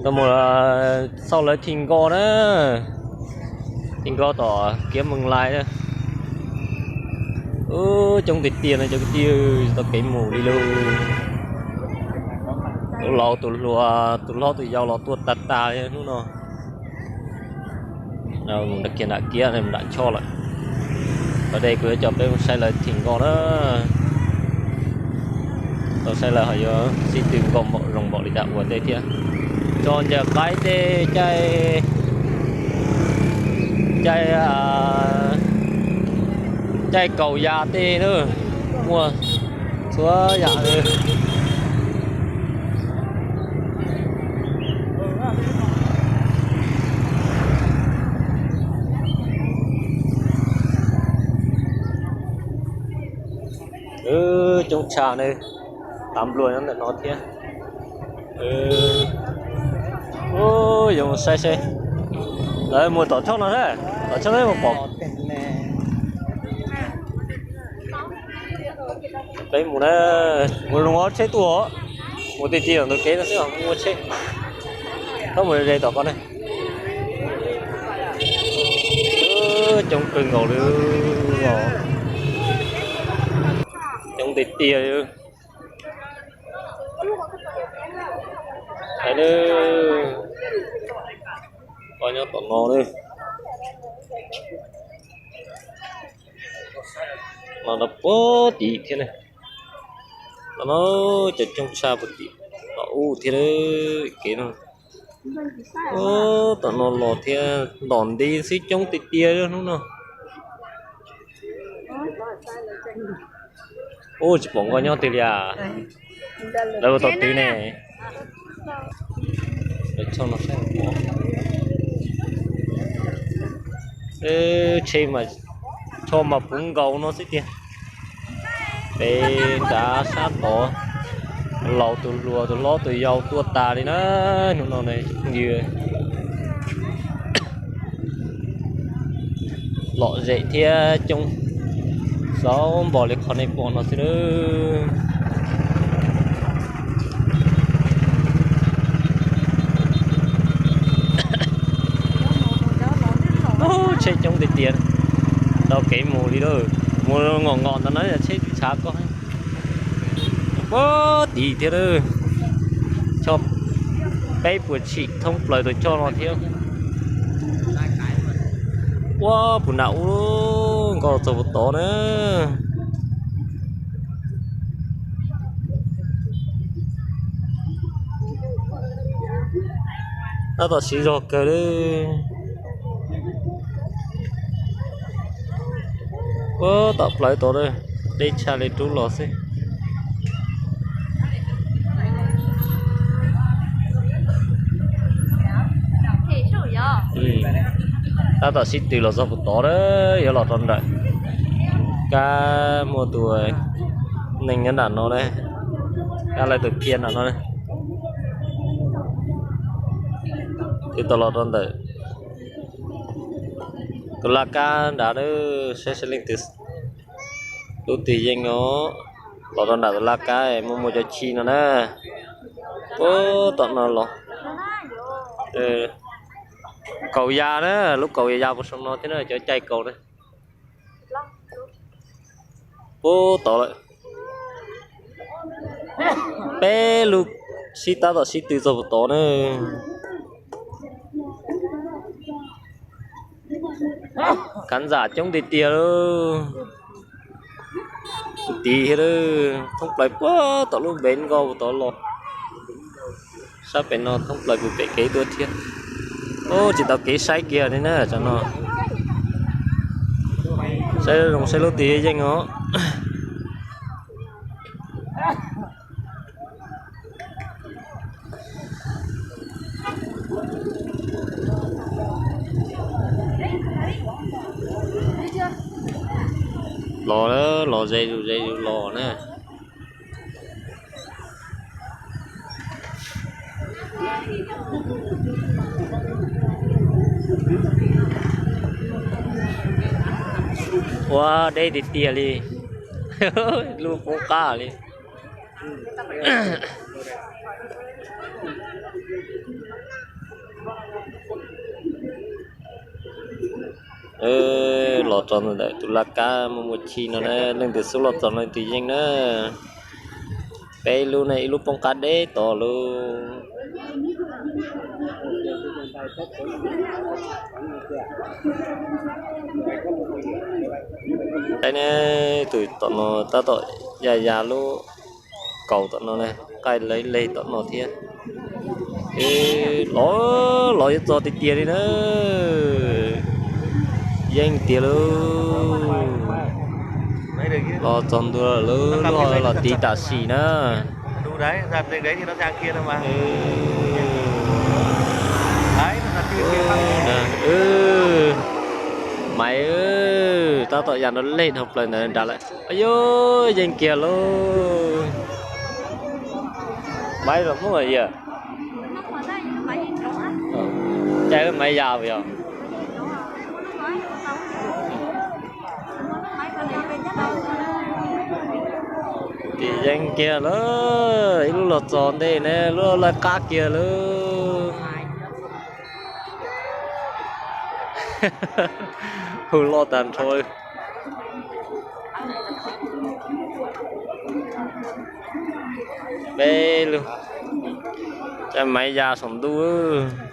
Tau mus xauj lawv thim nkoj na, thim nkoj tom kiab mees lais na. Coob tiag tiag no cov kwv tij, tau kev mus li lawm. Tus laus tus hluas tus hlob tus yau los tuaj tag tag li hnub no. Mus nram kiag nram kiab, nram choj lawm. Qhov no kuv yuav coj peb mus saib lawv thim nkoj na. Tau saib lawv ho yuav sib tw nkoj npaum zoo npaum li cas ua tej thiab. Tso ncaws qaib tej, caij, caij, caij kaus ya tej na, muaj txhua yam li. Coob tshaj na, tav npluag nyob ntawm no thiab. Yuav mus saib seb, lawv mus tom choj no na, tom choj no mus pom. Peb mus na, mus zoo ob tsheb tuaj, mus tiag tiag ntawm kev no xwb os, mus ua tsheb. Txhob mus ze tom ko ne. Coob kawg nkaus li os, coob tiag tiag li. Hais na, koj nyob tom no na. Mas nrog puag tim thiab ne. Tom no cov coob tshaj puag tim tom ub thiab kev no. Tom no los thiab ntom nti xwb, coob tiag tiag hnub no. Ub, tsis pom nkoj nyob twg li as. Lawv ua tau twv ne. Tsheb mas, choj mas puv nkaus no xwb tiag. Peb nrad sab tod, laus tus hluas tus hlob tus yau tuaj tas li na, hnub no na. Yws, lom zem thiab coob, xauv npaum li qhov nej pom no xwb na. Tsheb coob tiag tiag, tau kev mus li lawm. Mus ngom ngom ntawm no tsheb tshav koj. Puag tim thiab, choj peb puas tshim thoob plaws tus choj no thiab. Ua puas nram ub, nkoj txog puag tod na. Tab tom siv zog kawg li. Puag tom plawv tod, deb tshaj li rub los xwb. Tab tom sib tw los txog puag tod, yuav los rau nram kab, muaj tus neeg nyob nram no ne, kab lawv tus phiaj nram no. Twb tau los rau ntawm tus laj kab nrad, saib seb leej twg lub twg yeej os. Los rau nram tus laj kab muaj muaj cov chij no na. Puag tom no los, kaus ya na, lub kaus ya ya puag saum no thiab na, cov caij kaus na. Puag tod lawm. Peb lub sib tab tom sib tw txog puag tod na. Khán giả coob tiag tiag li. Tus tid thiab, thoob plaws puag tom lub npe nkoj puag tod los. Sab pem no thoob plaws puag pem kev tuaj thiab. Ub, tsis tau kev saib kiag li na, tsam no saib zoo saib lub twg yeej os. Los, los ze zus ze zus los na. Ua deb tiag tiag li, lub poob qab li. Los txog ntawm tus laj kab muaj muaj chij no na, leej twg xub los txog no tus yeej na. Peb lub ne ib lub poob qab deb tod lauj. Saib ne, tus tom no tab tom ya ya lub kaus tom no na, qaij leg leg tom no thiab. Los, los yuav txog tiag tiag li na. Yeej tiag lauj. Los txog ntua lub luaj los tiv tam sim na. Maiv, tab tom ya nrov leg dhau plaws ntawd nrad lawm. Ayu, yeej kiag lauj. Maiv los Hmoob yog. Cas wb Maiv ya yog. Tim yeej kiag lauj, ib lub los txog ntej ne, lub laj qab kiag lauj. Hu loj tag nrho. Peb lub, cas Maiv ya saum ntuj.